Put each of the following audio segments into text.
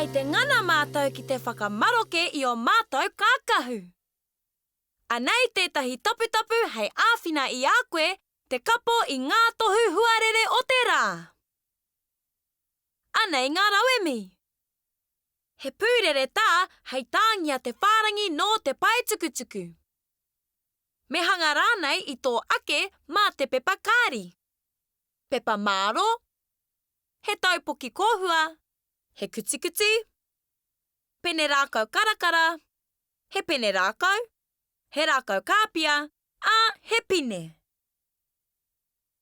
Kei te ngana mātou ki te whakamaroke i ō mātou kākahu. Anei tētahi taputapu hei āwhina i a koe te kapo i ngā tohu huarere o te rā. Anei ngā rauemi. He pūrere tā hei tāngia te whārangi nō te pae tukutuku. Me hanga rānei i tō ake mā te pepa kāri, pepa mārō, he taupoki kōhua, he kutikuti, pene rākau karakara, he pene rākau, he rākau kāpia, ā, he pine.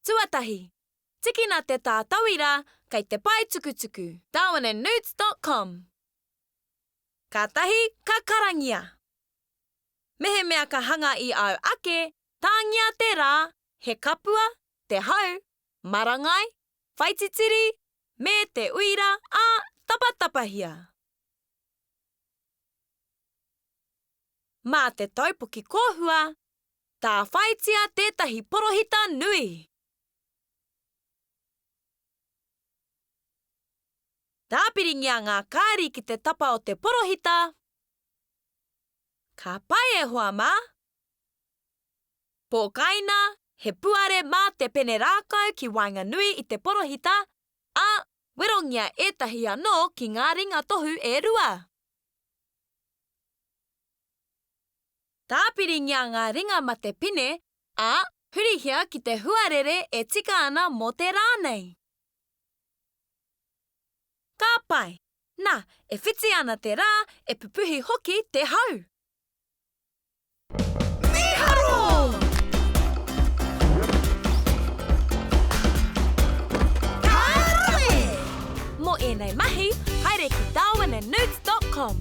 Tuatahi, tikina te tātauira kei te pae tukutuku darwinandnewts dot com. Kātahi ka karangia. Mehemea ka hanga i āu ake, tāngia te rā, he kapua, te hau, marangai, whaititiri, me te uira, ā, tapatapahia. Mā te taupoki kōhua, tāwhaitia tētahi porohita nui. Tāpiringia ngā kāri ki te tapa o te porohita. Ka pai e hoa mā! Pōkaina he puare mā te pene rākau ki waenganui i te porohita, ā, werongia ētahi anō ki ngā ringa tohu e rua. Tāpiringia ngā ringa ma te pine, ā, hurihia ki te huarere e tika ana mō te rā nei. Ka pai! Nā, e whiti ana te rā, e pupuhi hoki te hau! Mīharo! Ka rawe! Mō ēnei mahi, haere ki darwinandnewts dot com.